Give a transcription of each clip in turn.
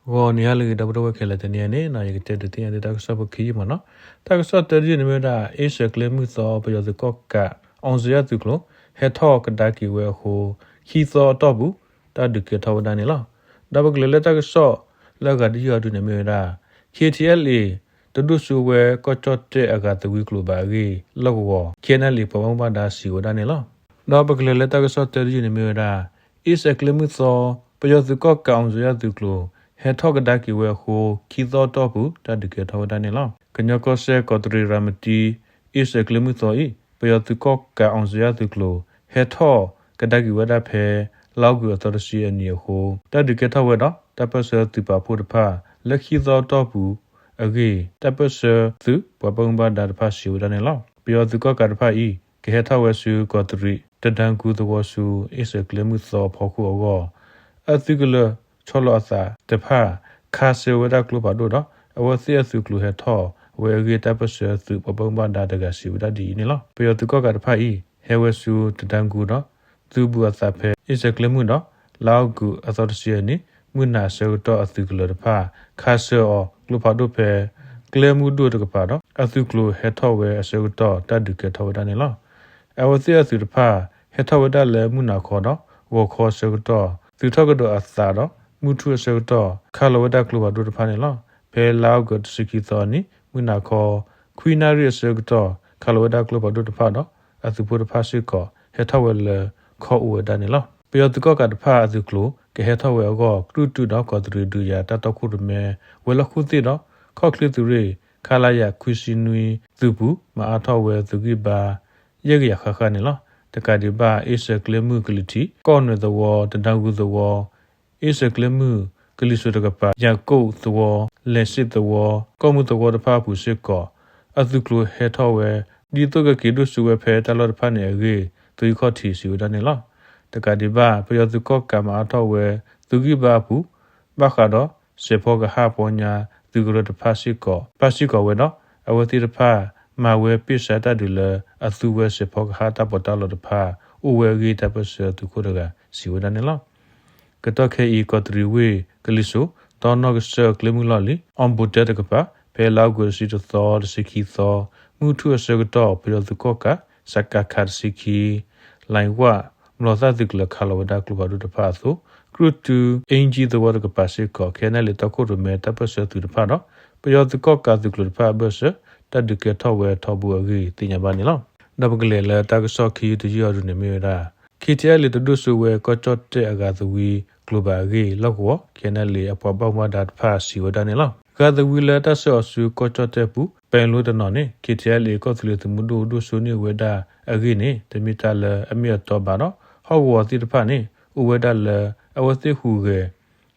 ဂီၤနံၤဟါလၢအဂ့ၤ ဒီပုၢ်ဝဲၢ်ခဲလၢာ်, တနံၤအံၤန့ၣ် ယကတဲဒုးသ့ၣ်ညါသုတၢ်ကစီၣ်ဖိခံယုၢ်မးနီၤ. တၢ်ကစီၣ်တၢတယုၢ်န့ၣ်မ့ၢ်ဝဲဒၣ် အ့စၢၣ်ကျဲမုၢ်သီ ပယီၤသုးကီၣ်ကး အီစၢၤယၣ်သုးကျိၤ ဟဲထီၣ်ကဒါက့ၤဝဲအဃိ ခံသီအတီၢ်ပူၤ တၢ်ဒုးကဲထီၣ်ဝဲဒၣ်န့ၣ်လီၤ. ဒီးပကလဲၤလၢတၢ်ကစီၣ်လၢအဂၤတယုၢ်အံၤဒုန့ၣ်မ့ၢ်ဝဲဒၣ် ခ့ထံအဲလ်အ့ တဒိၣ်စိဝဲကီၢ်ကၠီၣ်တဲၣ်အဂၤသဝံကျိၤဘၣ်အဂ့ၢ် လီၢ်ကဝီၤ ခ့နၣ်လံၤ ပှၤဘၣ်မူဘၣ်ဒါစံးဝဲဒၣ်န့ၣ်လီၤ. ဒီးပကလဲၤလၢတၢ်ကစီၣ်တၢတယုၢ်န့ၣ်မ့ၢ်ဝဲဒၣ် အ့စၢၣ်ကျဲမုၢ်သီ ပယီၤသုးကီၣ်ကးအီစၢၤယၣ်သုးကျိၤ ဟဲထီၣ်ကဒါက့ၤဝဲအဃိ ခံသီအတီၢ်ပူၤ တၢ်ဒုးကဲထီၣ်ဝဲဒၣ်န့ၣ်လီၤ. ကညီကီၢ်စဲၣ် ကီးတရံးရၤမတံ အ့စၢၣ်ကျဲမုၢ်သီအံၤ ပယီၤသုးကီၣ်ကးအီစၢၤယၣ်သုးကျိၤ ဟဲထီၣ်ကဒါက့ၤဝဲဒၣ်ဖဲ လါအီကူးအသီတဆံအနံၤအဃိ တၢ်ဒုးကဲထီၣ်ဝဲဒီး တၢ်ပၢၢ်ဆၢသုးပာ်ဖှိၣ်တဖၣ် လၢခံသီအတီၢ်ပူၤအဂ့ၢ် တၢ်ပၢၢ်ဆၢသုးပှၤဘၣ်မူဘၣ်ဒါတဖၣ်စံးဝဲဒၣ်န့ၣ်လီၤ. ပယီၤသုးကီၣ်ကးတဖၣ်အံၤ ကဟဲထီၣ်ဝဲဆူကီးတရံး တဒါကူသဝီဆူ အ့စၢၣ်ကျဲမုၢ်သီအဖီခိၣ်အဂီၢ် အသုးကလၢၤဆီလီၤအသးတဖၣ် ခးဆၢဝဲဒၣ်ကျိဖးဒိၣ်ဒီး အဝဲသ့ၣ်အသုးကျိၤဟဲထီၣ်ဝဲအဂ့ၢ် တၢ်ပၢၢ်ဆၢသုးပှၤဘၣ်မူဘၣ်ဒါတဂၤစံးဝဲဒၣ်ဒ်အံၤန့ၣ်လီၤ. ပယီၤသုးကီၣ်ကးတဖၣ်အံၤ ဟဲဝဲဆူတဒါကူဒီး သုးဘူးအသးဖဲအ့စၢၣ်ကျဲမုၢ်ဒီး လါအီကူးအသီတဆံအနံၤ မုၢ်နၤအဆၢကတီၢ်အသုးကလၢၤတဖၣ် ခးဆၢအီၤကျိဖးဒိၣ်ဖဲ ကျဲမုၢ်ဒိၣ်တကပၤဒီး အသုးကျိၤဟဲထီၣ်ဝဲအဆၢကတီၢ် တၢ်ဒုးကဲထီၣ်ဝဲဒၣ်န့ၣ်လီၤ. အဝဲသ့ၣ်အသုးတဖၣ် ဟဲထီၣ်ဝဲဒၣ်လၢမုၢ်နၤခီဒီး ဂီၤခီအဆၢကတီၢ် သုးထီၣ်ကဒီးအသးဒီး မုၢ်ထူၣ်အဆၢကတီၢ် ခးလီၤဝဲဒၣ်ကျိဖးဒိၣ်တဖၣ်န့ၣ်လီၤ. ဖဲလါအီကူးတဆံခံသီအနံၤ မုၢ်နၤခီ ခွံနၣ်ရံၣ်အဆၢကတီၢ် ခးလီၤဝဲဒၣ်ကျိဖးဒိၣ်တဖၣ်ဒီး အသုးဖိတဖၣ်စ့ၢ်ကီး ဟဲထီၣ်ဝဲလၢခီၣ်အိၣ်ဝဲဒၣ်န့ၣ်လီၤ. ပယီၤသုးကီၣ်ကးတဖၣ်အသုးကျိၤ ကဟဲထီၣ်ဝဲအဂီၢ် ကြုၢ်တုဒီးကီးတရံးဒုးယၤတၢ်တီခိၣ်ရိၣ်မဲ ဝဲၤလီၢ်ခိၣ်သ့ၣ်ဒီး ခီၣ်ချ့သုးရ့ၣ် ခလရ ခွံဆံနွံ သုးပူၤ မၤအါထီၣ်ဝဲသုးဂံၢ်ဘါ ယဲၢ်ကယၤဃၣ်ဃၣ်န့ၣ်လီၤ. တကးဒံးဘၣ် အ့စၢၣ်ကျဲမုၢ်ကလံၤထံး ကီၢ်နွဲၣ်သဝီ တဒါကူသဝီ အ့စၢၣ်ကျဲမုၢ် ကလံၤစိးတကပၤ ယၤကိာ်သဝီ လဲၤစ့ၣ်သဝီ ကီၢ်မုၢ်သဝီတဖၣ်အပူၤစ့ၢ်ကီး အသုးကျိၤဟဲထီၣ်ဝဲ ဒ်သိးကက့ၤဒိၣ်စိဝဲဖဲတၢ်လီၢ်တဖၣ်န့ၣ်အဂ့ၢ် သုးဟံးခီၣ်ထံးစံးဝဲဒၣ်န့ၣ်လီၤ. တကးဒံးဘၣ် ပယီၤသုးကီၣ်ကးမၤအါထီၣ်ဝဲ သုးဂံၢ်ဘါအပူၤ ဘၣ်ဃးဒီး စဲးဖီကဟၣ်ပီညါ သုးကရၢတဖၣ်စ့ၢ်ကီး ပၣ်စံၣ်ကီးဝဲဒီး အဝဲသ့ၣ်တဖၣ် မၤဝဲပ့ၢ်စါတၢ်ဒုးလၢ အသူဝဲစဲးဖီကဟၣ်တၢ်ပီးတၢ်လီတဖၣ် အိၣ်ဝဲအဂ့ၢ် တၢ်ပၢၢ်ဆၢသုးခိၣ်တဂၤ စံးဝဲဒၣ်န့ၣ်လီၤ. ကတီၢ်ခဲအံၤ ကီးတရံးဝ့ၢ်ကလံၤစိး တီနီၣ်ကစၢၢ်ကျဲမုၢ်လီၢ်လံၤ အီဘိးတဲတကပၤ ဖဲလါအီကူးတဆံတသီ တဆံခံသီ မုၢ်ထူၣ်အဆၢကတီၢ် ပယီၤသုးကီၣ်ကး စကခ တဆံခံ လၢၣ်ဝၣ် မျိာ်သၣ်သုးကလၢၤခးလီၤဝဲဒၣ်ကျိဖးဒိၣ်တဖၣ်အသိး ကြုၢ်တု အ့ကၠံသဝီတကပၤစ့ၢ်ကီး ခဲနၣ်လံၤတီခိၣ်ရိၣ်မဲတၢ်ပၢၢ်ဆၢသုးတဖၣ်ဒီး ပယီၤသုးကီၣ်ကးသုးကျိၤတဖၣ်အဘၢၣ်စၢၤ တၢ်ဒုးကဲထီၣ်ဝဲထီဘိအဂ့ၢ်သ့ၣ်ညါဘၣ်န့ၣ်လီၤ. ဒီးပကလဲၤလၢတၢ်ကစီၣ်ခံယုၢ်တယုၢ်အံၤဒုန့ၣ်မ့ၢ်ဝဲဒၣ် ခ့ထံအဲလ်အ့ တဒိၣ်စိဝဲကီၢ်ကၠီၣ်တဲၣ်အဂၤသဝံကျိၤဘၣ်အဂ့ၢ် လီၢ်ကဝီၤ ခဲနၣ်လံၤ အပှၤဘၣ်မူဘၣ်ဒါတဖၣ်စံးဝဲဒၣ်န့ၣ်လီၤ. ဂၤသဝံလၢတၢ်ဆှၢအီၤဆူကီၢ်ကၠီၣ်တဲၣ်ပူၤ ပဲၤလိတနီၤန့ၣ် ခ့ထံအဲလ်အ့ ကီၢ်သူလ့ၤသုးမုၢ်ဒိၣ်ဒိၣ်စိန့ၢ်ဝဲဒၣ်အဂ့ၢ်န့ၣ် တမ့ၢ်တၢ်လၢအမ့ၢ်အတီဘၣ်ဒီး ဟီၣ်ကဝီၤသ့ၣ်တဖၣ်န့ၣ် အိၣ်ဝဲဒၣ်လၢအဝဲသ့ၣ်ဟူးဂဲၤ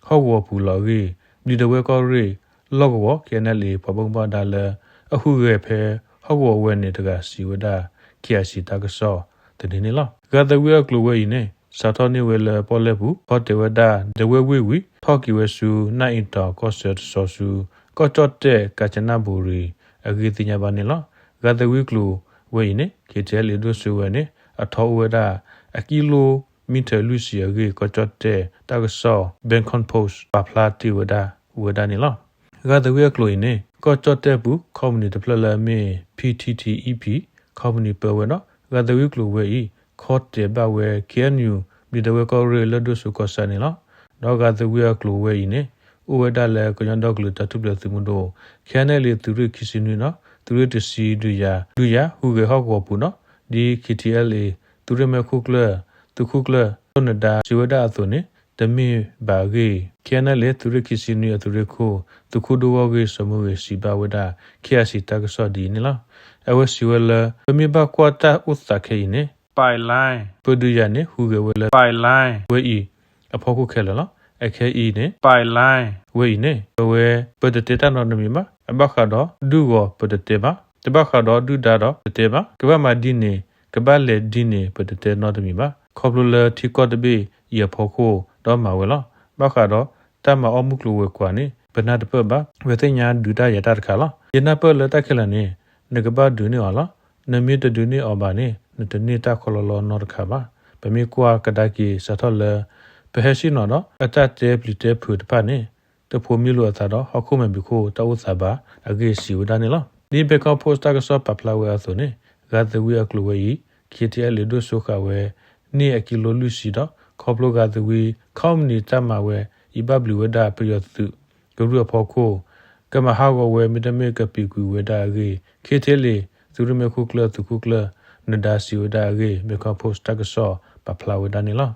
ဟီၣ်ကဝီၤပူၤလီၤအဂ့ၢ် ဘျံးဒဝဲၢ်ကီၢ်ရ့ၣ် လီၢ်ကဝီၤ ခဲနၣ်လံၤ ပှၤဘၣ်မူဘၣ်ဒါလၢ အဟူးဂဲၤဖဲဟီၣ်ကဝီၤဝဲန့ၣ်တဂၤစံးဝဲဒၣ် ခ့အၤစံးတၢ်ကစီၣ်တနံၤန့ၣ်လီၤ. ဂၤသဝံအကျိၤဝဲအံၤန့ၣ် စးထီၣ်န့ၢ်ဝဲလၢပီၣ်လဲၣ်ပူၤ ခီတဲာ်ဝဲဒၣ် ဒဝဲၢ်ဝ့ၢ်ဝံၤ ထီၣ်က့ၤဝဲဆူ နၢ်အ့တီၤကီၢ်ဆၢတဆီဆူ ကီၢ်ကၠီၣ်တဲၣ် ကၣ်စနၣ်ဘူရံၤ အဂ့ၢ်သ့ၣ်ညါဘၣ်န့ၣ်လီၤ. ဂၤသဝံကျိၤဝဲအံၤန့ၣ် ခ့ထံအဲလ်အ့ ဒိၣ်စိဝဲန့ၣ် အထီအိၣ်ဝဲဒၣ် အကံလိမံထၢၣ်လွံၢ်ဆံအဂ့ၢ် ကီၢ်ကၠီၣ်တဲၣ်တၢ်ကစီၣ် Bangkok Post ပာ်ဖျါတ့ၢ်ဝဲဒၣ်ဝဲဒၣ်န့ၣ်လီၤ. ဂၤသဝံအကျိၤအံၤန့ၣ် ကီၢ်ကၠီၣ်တဲၣ်ပူၤ ခီပနံၣ်တဖျၢၣ်လၢအမ့ၢ် ပီႇထံၣ်ထံၣ်အံၣ်ပံၣ် ခီပနံၣ်ပၢဝဲဒီး ဂၤသဝံကျိၤဝဲအံၤ ခီတဲာ်ဘၣ်ဝဲ ခ့အၣ်ယူၣ် ဘျံးဒဝဲၢ်ကီၢ်ရ့ၣ်လၢဒိၣ်စိကီၢ်ဆၣ်န့ၣ်လီၤ. ဒီးဂၤသဝံအကျိၤဝဲအံၤန့ၣ် အိၣ်ဝဲဒၣ်လၢကညီဒီကလုာ်တၢ်ထူၣ်ဖျဲးသုးမုၢ်ဒိၣ် ခဲနၣ်လံၤ သုးရ့ၣ်ခံဆံနွံဒီး သုးရ့ၣ်တဆံ ဒုးယၤ ဒုးယၤဟူးဂဲၤဟီၣ်ကဝီၤပူၤဒီး ဒ် ခ့ထံအဲလ်အ့ သုးရ့ၣ်မဲာ်ခိၣ်ကျၢၢ် သုးခိၣ်ကျၢၢ် ဒိၣ်နဒါ စံးဝဲဒၣ်အသိးန့ၣ် တမ့ၢ်ဘၣ်အဂ့ၢ် ခဲနၣ်လံၤ သုးရ့ၣ်ခံဆံနွံအသုးရ့ၣ်ခိၣ် သုးခိၣ်ဒိၣ်ဂီၢ်ဂ့ၢ်စီၤမူဂ့ၤ စံးဘၣ်ဝဲဒၣ် ခ့အၤစံးတၢ်ကစီၣ်ဒ်အံၤန့ၣ်လီၤ. အဝဲစံးဝဲလၢ ပမ့ၢ်ဘၣ်ကွၢ်တၢ်အိၣ်သးခဲအံၤန့ၣ် ပၢၢ်လါ ပဒုးယၤန့ၣ် ဟူးဂဲၤဝဲလၢ ပၢၢ်လါ ဝဲအံၤ အဖီခိၣ်ခဲလၢာ်လီၤ. အခဲအံၤန့ၣ် ပၢၢ်လါ ဝဲအံၤန့ၣ် ပဝဲ ပတတဲတၢ်နီတမံၤဘၣ်. အဘၣ်ဃးဒီးဒုးဂီၤပတတဲဘၣ်, တဘၣ်ဃးဒီးဒုၣ်ဒါဒီးတတဲဘၣ်. ကဘၣ်မၤဒ်န့ၣ် ကဘၣ်လဲၤဒ်န့ၣ် ပတတဲနီတမံၤဘၣ်. ခီဖျိလၢထံကီၢ်တဘ့ၣ်အံၤအဖီခိၣ်ဒီးမၤဝဲလီၤ. ဘၣ်ဃးဒီးတၢ်မၤအီၣ်မုၢ်ကျိၤဝဲၤကွာ်န့ၣ် ပနၢ်တပၢၢ်ဘၣ်. ပသ့ၣ်ညါဒုးတၢ်ယၤတၢ်တခါလီၤ. ယနၢ်ပၢၢ်လၢတၢ်ခဲလၢာ်န့ၣ် နကဘၣ်ဒုးန့ၢ်အီၤလီၤ. နမ့ၢ်တဒုးန့ၢ်အီၤဘၣ်န့ၣ် နတန့ၢ်တၢ်ခီလီၤလီၤနီတခါဘၣ်. ပမ့ၢ်ကွၢ်ကဒါက့ၤစးထီၣ်လၢ ပဟဲဆ့ၣ်နီၤဒီး အတၢ်တဲပျံၤတဲဖုးတဖၣ်န့ၣ် တဖိးမံလိာ်အသးဒီး ဟီၣ်ခိၣ်မဲာ်ဖံးခိၣ်တၢ်အိၣ်သးဘၣ်အဂ့ၢ် စံးဝဲဒၣ်န့ၣ်လီၤ. ဒ် Bangkok Post တၢ်ကစီၣ်ပာ်ဖျါဝဲအသိးန့ၣ် ဂၤသဝံအကျိၤဝဲအံၤ KTLA ဒိၣ်စိဃာ်ဝဲ န့ၢ်အကံလိလွံၢ်ဆံဒီး ခီဖျိဂၤသဝံ ခီပနံၣ်တၢ်မၤဝဲအံၤ ဘၣ်ဘျုးဝဲဒၣ်ပယီၤသုးကရူၢ်အဖီခိၣ် ကမၤဟးဂီၤဝဲ မ့တမ့ၢ်ကပံာ်ကွံာ်ဝဲဒၣ်အဂ့ၢ် KTLA သုးရ့ၣ်မဲခိၣ်ကျၢၢ် သုးခိၣ်ကျၢၢ်နဒါ စံးဝဲဒၣ်အဂ့ၢ် Bangkok Post တၢ်ကစီၣ်ပာ်ဖျါဝဲဒၣ်န့ၣ်လီၤ.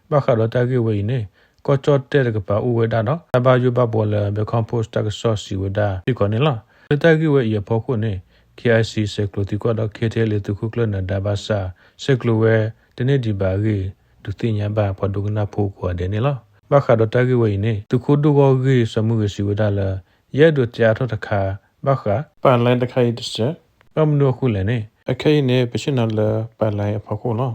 ဘၣ်ဃးဒီးတၢ်ဂ့ၢ်ဝဲအံၤန့ၣ် ကီၢ်ကၠီၣ်တဲၣ်တကပၤအိၣ်ဝဲဒၣ်ဒီး တၢ်ဘၣ်ယိၣ်ဘၣ်ဘှီလၢ Bangkok Post တၢ်ကစီၣ်စံးဝဲဒၣ်စ့ၢ်ကီးန့ၣ်လီၤ. လၢတၢ်ဂ့ၢ်ဝဲအံၤအဖီခိၣ်န့ၣ် KIC ဆဲးကျိးသံကွၢ်ဒီး KTLA သုးခိၣ်ကျၢၢ်နဒါဘၣ်ဆၣ် ဆဲးကျိးဝဲတန့ၢ်ဒံးဘၣ်အဂ့ၢ် ဒုးသ့ၣ်ညါဘၣ်ပှၤဒိကနၣ်ဖိကိးဂၤဒဲးန့ၣ်လီၤ. ဘၣ်ဃးဒီးတၢ်ဂ့ၢ်ဝဲအံၤန့ၣ် သုးခိၣ်ဒိၣ်ဂီၢ်ဂ့ၢ်စီၤမုၢ်ဂ့ၤ စံးဝဲဒၣ်လၢ ယအဲၣ်ဒိးတဲအါထီၣ်တခါ ဘၣ်ဃး ပာ်လဲ တခါအံၤတစဲး, ဘၣ်မနုၤအဃိလဲၣ်န့ၣ် အခဲအံၤန့ၣ် ပဆ့ၣ်နီၤလၢပာ်လဲအဖီခိၣ်လီၤ.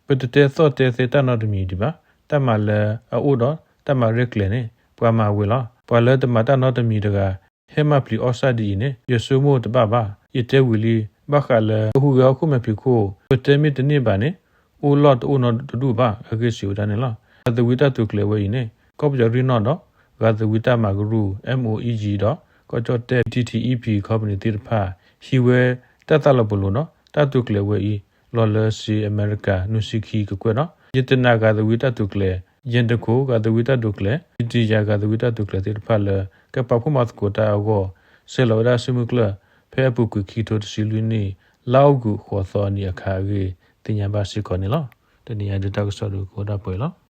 ပတတဲသီၣ်တဲသ့တၢ်နီတမံၤဒံးဘၣ်. တၢ်မၤလၢအအိၣ်ဒီးတၢ်မၤရဲၣ်ကျဲၤန့ၣ် ပှၤမၤဝဲလီၤ. ပှၤလၢတမၤတၢ်နီတမံၤတဂၤ ဟဲမၤပျံၤအီၣ်စၢ်ဒ်အံၤန့ၣ် ယဆိကမိၣ်တဘၣ်ဘၣ်. ယတဲဝံၤလံ ဘၣ်ဃးလၢ ပဟူးဂဲၤဟီၣ်ခိၣ်မဲာ်ဖံးခိၣ် ပတဲမ့ၢ်တန့ၢ်ဘၣ်န့ၣ် အိၣ်လီၢ်တအိၣ်နီတဒူၣ်ဘၣ်အဂ့ၢ် စံးဝဲဒၣ်န့ၣ်လီၤ. ဂၤသဝံတၢ်တိာ်ကျဲၤဝဲအံၤန့ၣ် ကီၢ်ပယီၤရ့ၣ်နီၣ်ဒီး ဂၤသဝံတၢ်မၤကရူၢ် MOEG ဒီး ကီၢ်ကၠီၣ်တဲၣ် T T E P company သ့ၣ်တဖၣ် ဟံးဝဲတၢ်သးလီၤပလိာ်ဒီး တၢ်တိာ်ကျဲၤဝဲအံၤ လီၤလၢစ့အမဲရကၤ နွံဆံခံကကွဲၢ်ဒီး ယတနၤဂၤသဝံတၢ်တိာ်ကျဲၤ, ယဲၢ်တခိးဂၤသဝံတၢ်တိာ်ကျဲၤ, ယတံယၤဂၤသဝံတၢ်တိာ်ကျဲၤသ့ၣ်တဖၣ်လၢ ကပာ်ဖှိၣ်မၤသကိးတၢ်အဂီၢ် ဆဲးလီၤဝဲဒၣ်စုမုၢ်ကျၢၢ် ဖဲအပူၤကွံာ်ခံကထိတဆံလွံၢ်နံၣ် လါအီကူးဃိးသီအနံၤအခါအဂ့ၢ် သ့ၣ်ညါဘၣ်စ့ၢ်ကီးန့ၣ်လီၤ. တနံၤအံၤဒုးတၢ်ကစီၣ်ဒုးကအိၣ်ဒၣ်ပှဲၤလီၤ.